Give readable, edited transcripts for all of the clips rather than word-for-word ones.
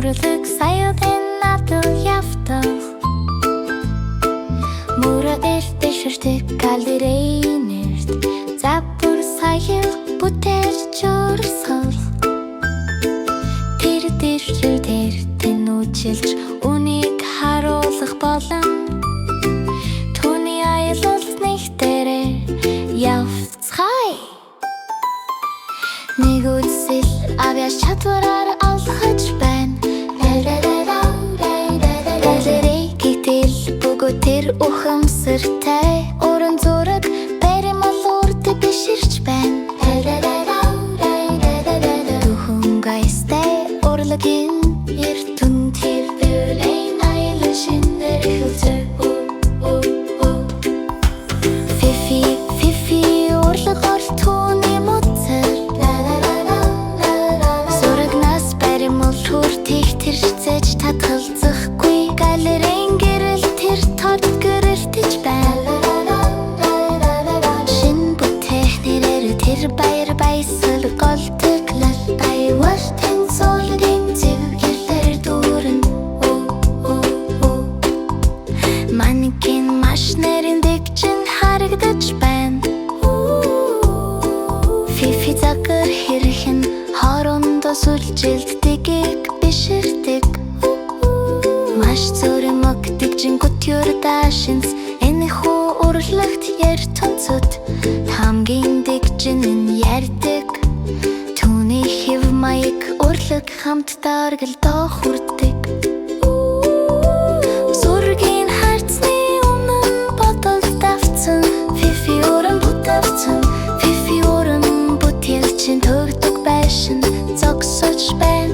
Урлаг соёлын адил явдал. Мөрөөдөл дэвшилдэг галерейнэрт загвар соёл бүтээлч урсгал. Тэр дэвшил тэнүүчилж үнийг харуулах болон түүний аялалд нэгтэрээ явцгаая. Нигүүлсэл авьяас чадвараар алхаж байна. Галерей гэтэл бөгөөд тэр ухамсартай. Уран зураг баримал урд биширч байна. Дөхөм гайстай урлагийн ертөнц тэр бүлээн аялал шинээр эхэлжээ. Фифи, Фифи урлагаар түүний муцал. Зурагнаас баримал хүртэх тэрцээж татгалзахгүй. Галерейн гэрэл тэр тод гэрэлтэж байна. Шинэ бүтээх нэрээр тэр баяр баясгал голдог. Аюул тэнцвэрийн зөвгөлөр дүүрэн. Манекен маш нарийн дэгжин харагдаж байна. Фифи загвар хэрхэн хоорондоо сүлжилддгийг биширдэг. Маш зураг дэгжин couture даашинз энэхүү урлагт ертөнцөд хамгийн дэгжин нь ярьдаг. Түүний хэв маяг урлаг хамтдаа оргилдоо хүрдэг. Зургийн харцны өмнө бодолд автсан Фифи уран бүтээвцэн. Фифи уран бүтээлчин төгдөг байшин зогсож байна.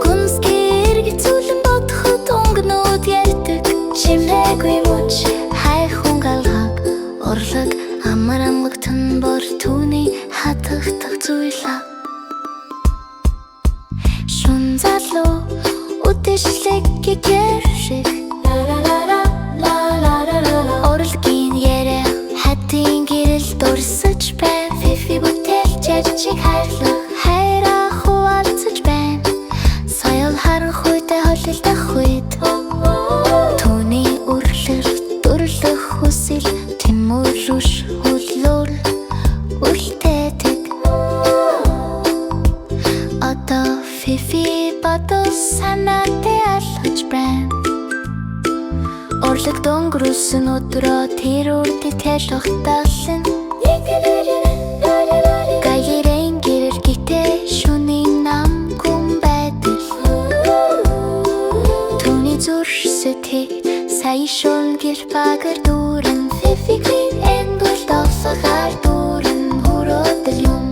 Гүнзгий эргэцүүлэн бодоход өнгөнүүд ярьдаг. Чимээгүй мөч хайхун галгааг урлаг амар амгалан бор түүний хатагтах зүйл. Шун залуу үдэшлэг гэгэр шиг урлагийн яриа хатын гэрэл дурсаж байна. Фифи бүтээлч чиг хайрлах хайраа хуваалцаж байна. Соёл харанхуйтай холилдох үед түүний үрлэх дүрлэх хүсэл тэмүүлүш хөллөөр үлдээдэг. Одоо Фифи бодол санаатай алхаж байна. Урлаг дөнгөрүүлсэн өдрөө тэр үрдэ талхтална. Галерейн гэрэл гитээ шөнийн нам гүн байдал. Түүний зүрх сэтгэл сая шун гэр багар дүүрэн. Фифигийн энгэл довсогаар дүүрэн. Хөрөөдөл юм.